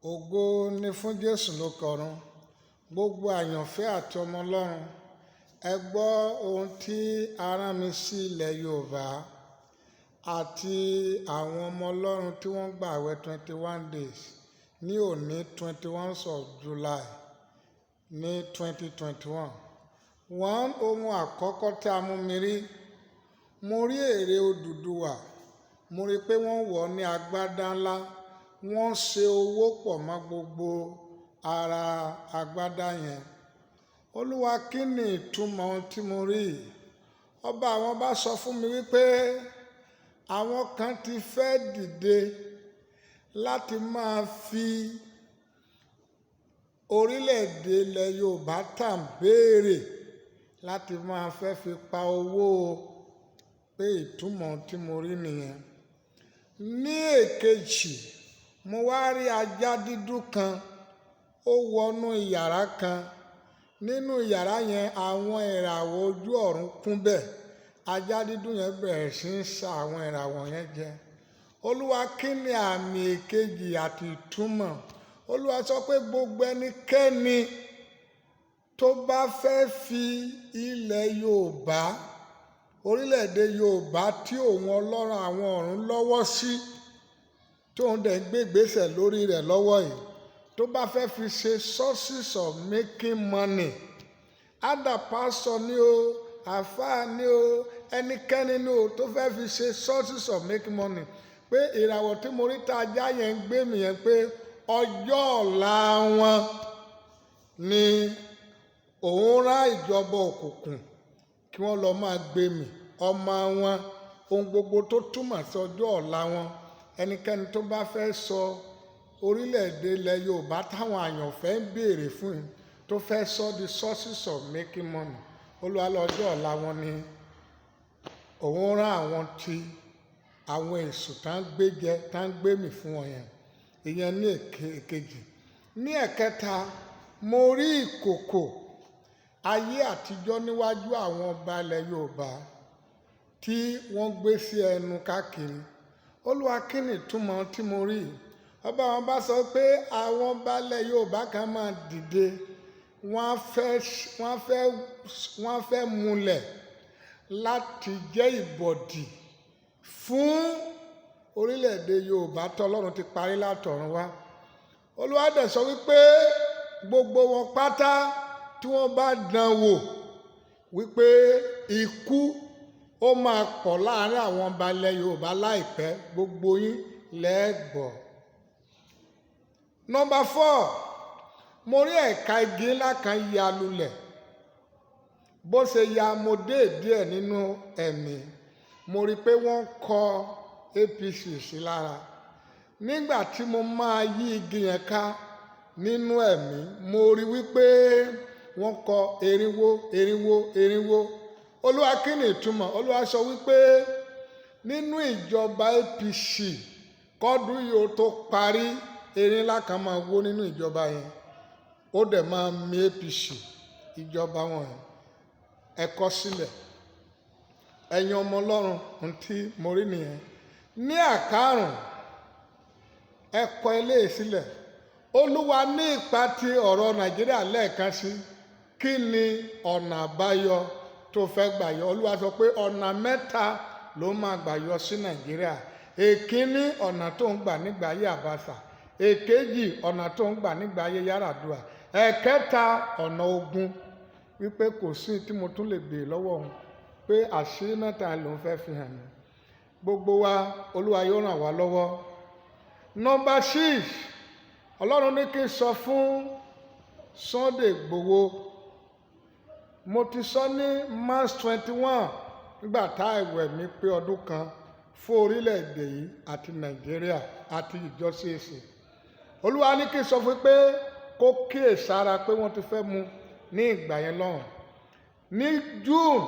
Ògo ni fún Jésù lókè ọ̀run. Gbogbo àyànfẹ́ àti ọmọ Ọlọ́run, ẹ gbọ́ ohun tí a rán mi sí ilẹ̀ Yorùbá àti àwọn ọmọ Ọlọ́run tí wọ́n gbà àwẹ̀ 21 days ní òní 21 of July ní 2021. Wọ́n ohun àkọ́kọ́ tí a mú mi rí, mo rí ère Odùduwà, mo rí pé wọ́n wọ̀ ní agbádá ńlá, wọ́n ṣe owó pọ̀ mọ́ gbogbo ara agbádá yẹn. Olúwa, kí ni ìtumọ̀ ohun tí mo rí yìí? Ọba àwọn bá sọ fún mi wípé àwọn kan ti fẹ́ dìde láti máa fi orílẹ̀-èdè ilẹ̀ Yorùbá tà ń béèrè láti máa fẹ́ fi pa owó, pé ìtumọ̀ ohun tí mo rí nìyẹn. Ní èkejì, mo wá rí ajá dúdú kan, ó wọnú ìyàrá kan. Nínú ìyàrá yẹn, àwọn ìràwọ̀ ojú ọ̀run kún bẹ́ẹ̀. Ajá dúdú yẹn bẹ̀rẹ̀ sí ń sa àwọn ìràwọ̀ yẹn jẹ. Olúwa, kí ni àmì èkejì àti ìtumọ̀? Olúwa sọ pé gbogbo ẹnikẹ́ni tó bá fẹ́ fi ilẹ̀ Yorùbá, orílẹ̀-èdè Yorùbá tí òun Ọlọ́run àwọn ọ̀run lọ́wọ́ sí, tóun dẹ̀ ń gbé ìgbésẹ̀ lórí rẹ̀ lọ́wọ́ yìí, tó bá fẹ́ fi ṣe sources of making money, either pastor ni o, àfáà ni o, ẹnikẹ́ni ni o, tó fẹ́ fi ṣe sources of making money, pé ìràwọ̀ tí mo rí tá ajá yẹn ń gbé mi yẹn, pé ọjọ́ ọ̀la wọn ni òun rán ìjọba òkùnkùn kí wọ́n lọ máa gbé mi ọmọ wọn, ohun gbogbo tó túmọ̀ sí ọjọ́ ọ̀la wọn. Ẹnikẹ́ni tó bá fẹ́ sọ orílẹ̀-èdè ilẹ̀ Yorùbá táwọn àyànfẹ́ ń béèrè fún yìí, tó fẹ́ sọ the sources of making money, Olúwa lọ́jọ́ ọ̀la wọn ni òun rán àwọn tí àwọn èṣù tá ń gbé jẹ, tá ń gbé mì fún wọn yẹn. Ìyẹn ní èkejì. Ní ẹ̀kẹta, mo rí ìkòkò ayé àtijọ́ níwájú àwọn ọba ilẹ̀ Yorùbá tí wọ́n gbé sí ẹnu káàkiri. Olúwa, kí ni ìtumọ̀ tí mo rí? Ọba wọn bá sọ pé àwọn ọba ilẹ̀ Yorùbá kan máa dìde, wọ́n á fẹ́ múlẹ̀ láti jẹ́ ìbọ̀dì fún orílẹ̀-èdè Yorùbá tí Ọlọ́run ti parí látọ̀run wá. Olúwa dẹ̀ sọ wípé gbogbo wọn pátá tí wọ́n bá dán wò wípé ikú ó máa pọ̀ láàrin àwọn ọba ilẹ̀ Yorùbá láìpẹ́, gbogbo yín lẹ́ẹ̀gbọ́. Number four, mo rí ẹ̀ka igi ńlá kan ya lulẹ̀. Bó ṣe ya, mo dé díẹ̀ nínú ẹ̀mí. Mo rí pé wọ́n kọ APC sí lára. Nígbà tí mo máa yí igi yẹn ká nínú ẹ̀mí, mo rí wípé wọ́n kọ 40, 40, 40. Olúwa, kí ni ìtumọ̀? Olúwa sọ wípé nínú ìjọba APC, kọ́dún yìí ó tó parí, erin ńlá kan máa wó nínú ìjọba yẹn, ó dẹ̀ máa mì APC ìjọba wọn yẹn. Ẹ kọ sílẹ̀, ẹ̀yin ọmọ Ọlọ́run, ohun tí mo rí nìyẹn. Ní àkárùn, ẹ kọ eléyìí sílẹ̀. Olúwa, ní ipa ti ọ̀rọ̀ Nàìjíríà lẹ́ẹ̀kan sí, kí ni ọ̀nà àbáyọ tó fẹ́ gbà yọ? Olúwa sọ pé ọ̀nà mẹ́ta ló máa gbà yọ sí Nàìjíríà. Èkíní, ọ̀nà tó ń gbà nígbà ayé Abacha. Èkejì, ọ̀nà tó ń gbà nígbà ayé Yar'Adua. Ẹ̀kẹta, ọ̀nà ogun. Wípé kò sí tí mo tún lè béèrè lọ́wọ́ òun, pé àṣírí mẹ́ta lòun fẹ́ fi hàn mí. Gbogbo wa, Olúwa yóò ràn wá lọ́wọ́. Number six, Ọlọ́run ní kí n sọ fún Sunday Igboho. Mo ti sọ ní March 21, nígbà tá ìwẹ̀ mi pé ọdún kan fún orílẹ̀-èdè yìí àti Nàìjíríà àti ìjọ CAC. Olúwa ní kí n sọ fún pé kó kíyèsára, pé wọ́n ti fẹ́ mú ní ìgbà yẹn lọ́hùn. Ní June,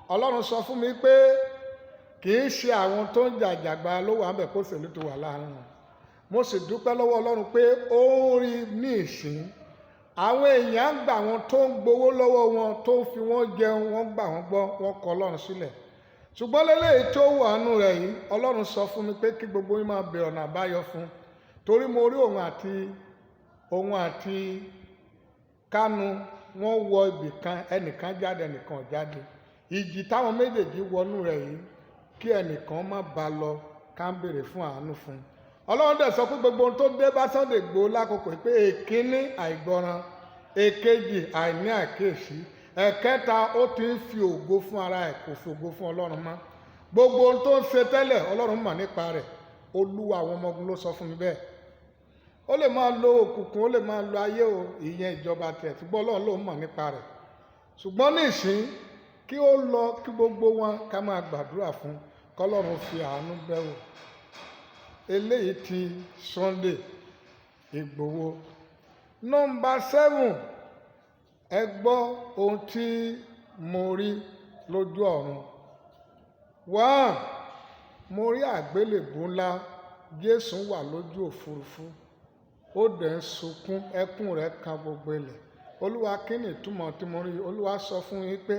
Ọlọ́run sọ fún mi pé kì í ṣe àwọn tó ń jàjàgbara ló wà ń bẹ̀, kó òṣèlú ti wà láàrin wọn. Mo sì dúpẹ́ lọ́wọ́ Ọlọ́run pé ó ń rí ní ìsín. Àwọn èèyàn gbà wọn tó ń gbowó lọ́wọ́ wọn, tó ń fi wọ́n jẹun, wọ́n gbà wọ́n gbọ́, wọ́n kọ Ọlọ́run sílẹ̀. Ṣùgbọ́n lélẹ́yìí tó wà nù rẹ̀ yìí, Ọlọ́run sọ fún mi pé kí gbogbo yín máa bẹ̀rẹ̀ ọ̀nà àbáyọ fún, torí mo rí òun àti Òun àti Kánú wọ́n wọ ibì kan, ẹnìkan jáde, ẹnìkan ò jáde. Ìjì táwọn méjèèjì wọnú rẹ̀ yìí, kí ẹnìkan má ba lọ, ká ń béèrè fún àánú fún un. Ọlọ́run dẹ̀ sọ pé gbogbo ohun tó dé bá Sunday Igboho lákòókò yìí pé èkíní, àìgbọràn; èkejì, àìní àkíyèsí; ẹ̀kẹta, ó ti ń fi ògo fún ara ẹ̀, kò fi ògo fún Ọlọ́run mọ́. Gbogbo ohun tó ń ṣe tẹ́lẹ̀, Ọlọ́run mọ̀ nípa rẹ̀. Olúwa àwọn ọmọ ogun ló sọ fún mi bẹ́ẹ̀. Ó lè máa lo òkùnkùn, ó lè máa lo ayé o, ìyẹn ìjọba tiẹ̀, ṣùgbọ́n Ọlọ́run ló mọ̀ nípa rẹ̀. Ṣùgbọ́n nísìn, kí ó lọ, kí gbogbo wọn ká máa gbàdúrà fún kọ́lọ́run fi àánú bẹ̀ wò. Eléyìí ti Sunday Igboho. Number 7, ẹ gbọ́ ohun tí mo rí lójú ọ̀run. 1, mo rí àgbélébùú ńlá. Jésù wà lójú òfurufú, ó dẹ̀ ń sunkún, ẹkún rẹ̀ kan gbogbo ilẹ̀. Olúwa, kí ni ìtumọ̀ tí mo rí? Olúwa sọ fún yín pé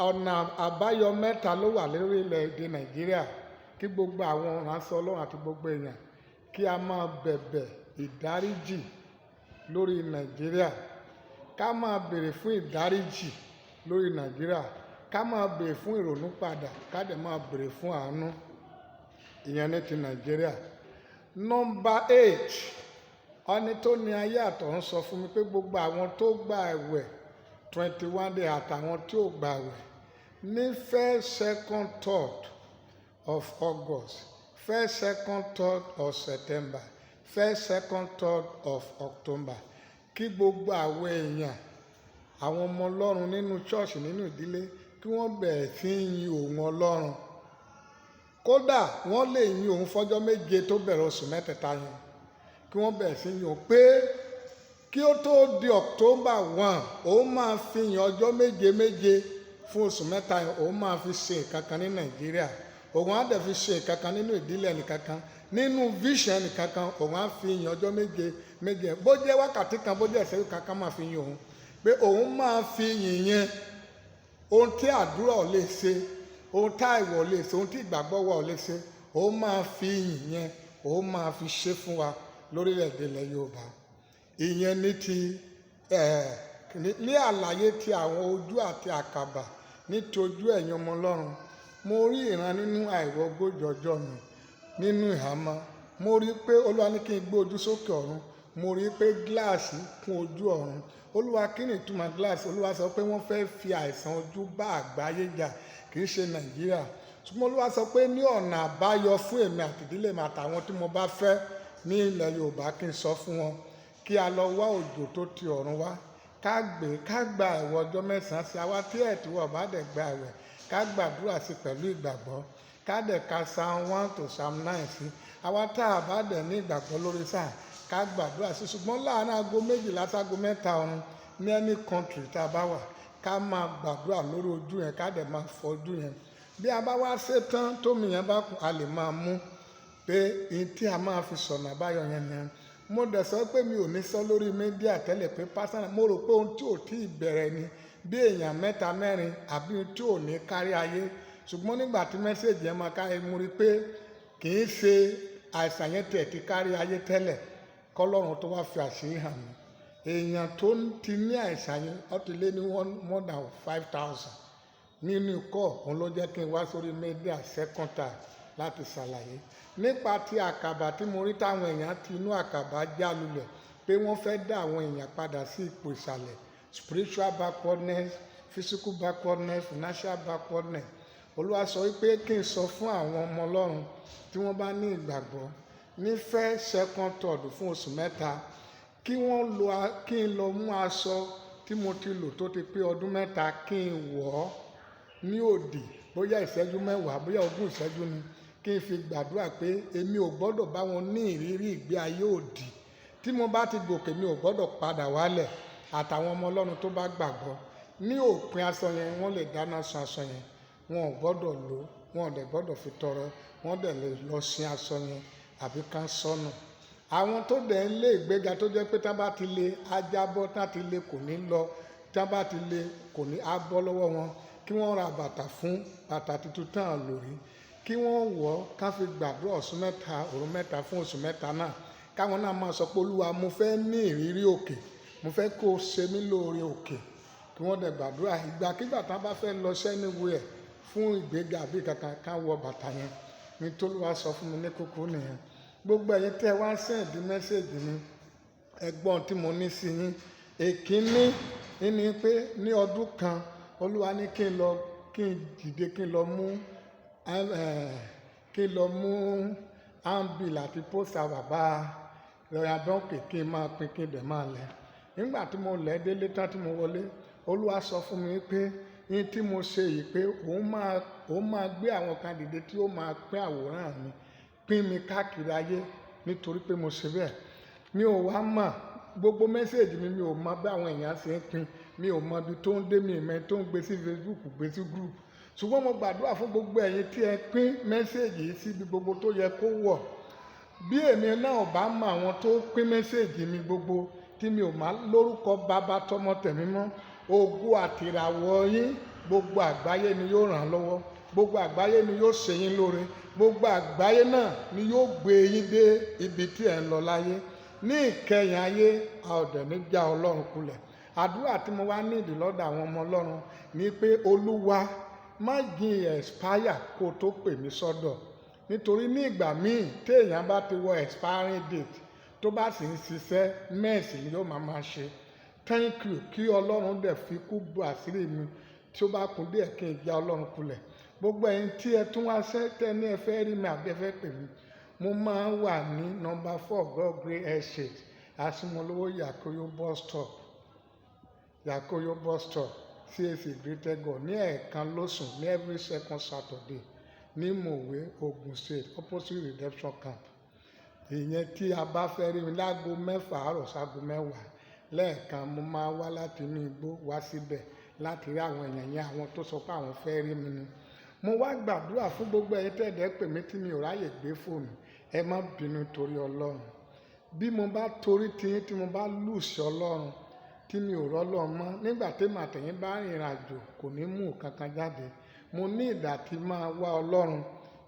ọ̀nà àbáyọ mẹ́ta ló wà lórí ilẹ̀ èdè Nàìjíríà. Kí gbogbo àwọn ìránṣẹ́ Ọlọ́run àti gbogbo èèyàn kí a máa bẹ̀bẹ̀ ìdáríjì lórí Nàìjíríà, ká máa béèrè fún ìdáríjì lórí Nàìjíríà, ká máa béèrè fún ìrònúpadà, ká dẹ̀ máa béèrè fún àánú. Ìyẹn ní ti Nàìjíríà. Number 8, ẹni tó ní ayé àtọ̀run sọ fún mi pé gbogbo àwọn tó gba àwẹ̀ 21 day àtàwọn tí ò gba àwẹ̀ ní first, second, third of August, first, second, third of September, first, second, third of October, kí gbogbo àwọn èèyàn, àwọn ọmọ Ọlọ́run nínú ṣọ́ọ̀ṣì, nínú ìdílé, kí wọ́n bẹ̀rẹ̀ sí í yin òun Ọlọ́run. Kódà wọ́n lè yin òun fọ́jọ́ 7 tó bẹ̀rẹ̀ oṣù mẹ́tẹ̀ẹ̀ta yẹn, kí wọ́n bẹ̀rẹ̀ sí í yin òun pé kí ó tó di October 1, òun máa fi yin ọjọ́ méje méje fún oṣù 3 yẹn, òun máa fi ṣe nǹkan kan ní Nàìjíríà, òun á dẹ̀ fi ṣe nǹkan kan nínú ìdílé ẹnìkankan, nínú vision ẹnìkankan. Òun á fi yin ọjọ́ méje méje, bó jẹ́ wákàtí kan, bó jẹ́ ìṣẹ́jú kan, ká máa fi yin òun, pé òun máa fi yìn yẹn ohun tí àdúrà ò lè ṣe, ohun tí àìwọ̀ ò lè ṣe, ohun tí ìgbàgbọ́ wa ò lè ṣe, òun máa fi yìn yẹn, òun máa fi ṣe fún wa lórílẹ̀‐èdè ilẹ̀ Yorùbá. Ìyẹn ní ti ní àlàyé ti àwọn ojú àti àkàbà. Ní ti ojú ẹ̀yin ọmọ Ọlọ́run, mo rí ìran nínú àìwọ̀ 40 ọjọ́ mi nínú ìhámọ́. Mo rí pé Olúwa ní kí n gbé ojú sókè ọ̀run. Mo rí pé gíláàsì kún ojú ọ̀run. Olúwa, kí ni ìtumọ̀ gíláàsì? Olúwa sọ pé wọ́n fẹ́ fi àìsàn ojú bá àgbáyé jà, kì í ṣe Nàìjíríà. Ṣùgbọ́n Olúwa sọ pé ní ọ̀nà àbáyọ fún èmi àti ìdílé mi àtàwọn tí mo bá fẹ́ ní ilẹ̀ Yorùbá, kí n sọ fún wọn kí a lọ wá òjò tó ti ọ̀run wá, ká gbé, ká gba àwẹ̀ ọjọ́ 9 sí. Àwa tí ẹ̀ tí wọ́n bá dẹ̀ gba àwẹ̀, ká gbàdúrà sí pẹ̀lú ìgbàgbọ́, ká dẹ̀ ka Psalm 1 to Psalm 9 sí. Àwa tá a bá dẹ̀ ní ìgbàgbọ́ lórí sáà, ká gbàdúrà sí. Ṣùgbọ́n láàárín aago 12 sáago 3 ọ̀run ní any country tá a bá wà, ká máa gbàdúrà lórí ojú yẹn, ká dẹ̀ máa fọ ojú yẹn. Bí a bá wá ṣe tán, tómi yẹn bá kún, a lè máa mú pé ihun tí a máa fi sọ̀nà àbáyọ yẹn ni. Mo dẹ̀ sọ pé mi ò ní sọ lórí media tẹ́lẹ̀ pé pásánà, mo rò pé ohun tí ò tí ì bẹ̀rẹ̀ ni bí èèyàn mẹ́ta mẹ́rin àbí ohun tí ò ní kárí ayé. Ṣùgbọ́n nígbà tí message yẹn máa kárí, mo rí pé kì í ṣe àìsàn yẹn tẹ̀ ti kárí ayé tẹ́lẹ̀ kọ́lọ́run tó wá fi àṣírí hàn mí. Èèyàn tó ti ní àìsàn yẹn, ó ti lé ní one more than 5,000 nínú ikọ̀. Òun ló jẹ́ kí n wá sórí media second time láti ṣàlàyé nípa ti àkàbà tí mo rí, táwọn èèyàn ti inú àkàbà já lulẹ̀, pé wọ́n fẹ́ dá àwọn èèyàn padà sí ipò ìsàlẹ̀: spiritual backwardness, physical backwardness, financial backwardness. Olúwa sọ wípé kí n sọ fún àwọn ọmọ Ọlọ́run tí wọ́n bá ní ìgbàgbọ́ ní first, second, third fún oṣù 3, kí wọ́n lo kí n lọ mú aṣọ tí mo ti lò tó ti pé ọdún 3, kí n wọ̀ ọ́ ní òdì, bóyá ìṣẹ́jú 10, bóyá 20 ìṣẹ́jú ni, kí n fi gbàdúrà pé èmi ò gbọ́dọ̀ bá wọn ní ìrírí ìgbé ayé òdì. Tí mo bá ti gòkè, mi ò gbọ́dọ̀ padà wálẹ̀, àtàwọn ọmọ Ọlọ́run tó bá gbàgbọ́. Ní òpin, aṣọ yẹn, wọ́n lè dáná sun aṣọ yẹn. Wọn ò gbọ́dọ̀ lò, wọn ò dẹ̀ gbọ́dọ̀ fi tọrọ. Wọ́n dẹ̀ lè lọ sin aṣọ yẹn àbí ká sọnù. Àwọn tó dẹ̀ ń lé ìgbéga, tó jẹ́ pé tá bá ti lé ajábọ́, tá ti lé kò ní lọ, tá bá ti lé kò ní á bọ́ lọ́wọ́ wọn, kí wọ́n ra bàtà fún bàtà tuntun tán lórí, kí wọ́n wọ̀, ká fi gbàdúrà ọ̀sùn 3 òru 3 fún oṣù 3 náà. Ká Káwọn náà máa sọ pé, "Olúwa, mo fẹ́ ní ìrírí òkè, mo fẹ́ kó o ṣe mí lóore òkè," kí wọ́n dẹ̀ gbàdúrà. Ìgbàkigbà tí wọ́n bá fẹ́ lọ anywhere fún ìgbéga àbí kankan, ká wọ bàtà yẹn. Ní tólúwa sọ fún mi ní kúkú nìyẹn. Gbogbo ẹ̀yin tẹ́ wá send message mi, ẹgbọ́n tí mo ní sí yín. Èkíní ní pé ní ọdún kan, Olúwa ní kí n lọ, kí n dìde, kí n lọ mú handbill àti poster bàbá Reinhard Bonnke, kí n máa pín, kí n dẹ̀ máa lẹ̀. Nígbà tí mo lẹ̀ délé tán tí mo wọlé, Olúwa sọ fún mi pé ní tí mo ṣe yìí, pé òun máa gbé àwọn kan dìde tí ó máa pín àwòrán mi, pín mi káàkiri ayé nítorí pé mo ṣe bẹ́ẹ̀. Mi ò wá mọ̀ gbogbo message mi, mi ò mọ bí àwọn èèyàn ṣe ń pín, mi ò mọ ibi tó ń dé, mi ìmọ̀ tó ń gbé sí Facebook, gbé sí group. Ṣùgbọ́n mo gbàdúrà fún gbogbo ẹ̀yin tí ẹ pín message yìí síbi gbogbo tó yẹ kó wọ̀. Bí èmi náà ò bá mọ àwọn tó pín message mi gbogbo, tí mi ò má lórúkọ Bàbá, Tọmọ, Tẹ̀mí mọ́, ògo àtìràwọ̀ yín, gbogbo àgbáyé ni yóò ràn lọ́wọ́, gbogbo àgbáyé ni yóò ṣe yín lóore, gbogbo àgbáyé náà ni yóò gbé yín dé ibi tí ẹ̀ ń lọ láyé. Ní ìkẹyìn ayé, a ò dẹ̀ ní já Ọlọ́run kulẹ̀. Àdúrà tí mo wá ní ìdí lọ́dọ̀ àwọn ọmọ Ọlọ́run ni pé, Olúwa, má jìn expire kó o tó pè mí sọ́dọ̀, nítorí ní ìgbà míì téèyàn bá ti wọ expiring date, tó bá sì ń ṣiṣẹ́, mess ni yóò máa ṣe. Thank you. Kí Ọlọ́run dẹ̀ fi kú bu àṣírí mi tí ó bá kún díẹ̀ kí n já Ọlọ́run kulẹ̀. Gbogbo ẹ̀yin tí ẹ tún wá ṣẹ́ tẹ́ ní ẹ fẹ́ rí mi àbí ẹ fẹ́ pè mí, mo máa ń wà ní number 4 God Grey Estate, Asimolowo, Yakoyo bus stop, Yakoyo bus stop, CAC Greater God, ní ẹ̀ẹ̀kan lóṣù, ní every second Saturday, ní Mòwe, Ogun State, opposite Redemption Camp. Ìyẹn tí a bá fẹ́ rí mi láago 6 àárọ̀ sáago 10 lẹ́ẹ̀kan. Mo máa wá láti inú igbó wá síbẹ̀ láti rí àwọn èèyàn yẹn, àwọn tó sọ pé àwọn fẹ́ rí mi ni. Mo wá gbàdúrà fún gbogbo ẹ̀yin tẹ́ẹ̀dẹ́ pè mí tí mi ò ráyè gbé fóònù. Ẹ má bínú torí Ọlọ́run. Bí mo bá torí tiyín tí mo bá lùsì Ọlọ́run, tí mi ò rọ́lọ́run mọ́, nígbà tí màtẹ̀yìn bá rìnrìn àjò, kò ní mú kankan jáde. Mo ní ìdá tí máa wá Ọlọ́run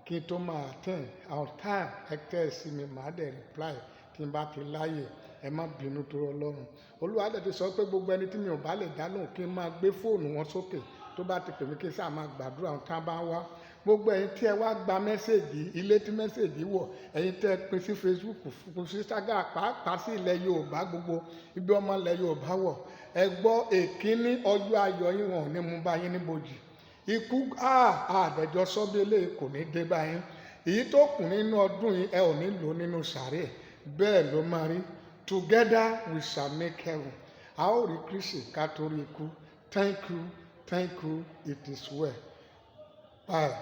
kí n tó máa attend on time. Ẹ tẹ́ ẹ sí mi, màá dẹ̀ reply tí n bá ti láyè. Ẹ má bínú torí Ọlọ́run. Olúwa dẹ̀ ti sọ pé gbogbo ẹni tí mi ò bá lè dá lóhùn, kí n máa gbé fóònù wọn sókè, tó bá ti pè mí, kí n sáà máa gbàdúrà wọn tá bá wá. Gbogbo ẹ̀yin tí ẹ wá gba message, ilé tí message wọ̀, ẹ̀yin tẹ́ ẹ pín sí Facebook, fún sí Instagram, pàápàá sí ilẹ̀ Yorùbá, gbogbo ibi ọmọ ilẹ̀ Yorùbá wọ̀, ẹ gbọ́ èkíní: ọjọ́ ayọ̀ yín, wọn ò ní mú bá yín níbojì. Ikú àdẹjọ sọ́bí eléyìí kò ní dé bá yín. Èyí tó kù nínú ọdún yìí, ẹ ò ní lò nínú sàárè. Bẹ́ẹ̀ ló máa rí. Together we shall make heaven. A ó rí Kristi ká torí ikú. Thank you, thank you. It is well. Bye.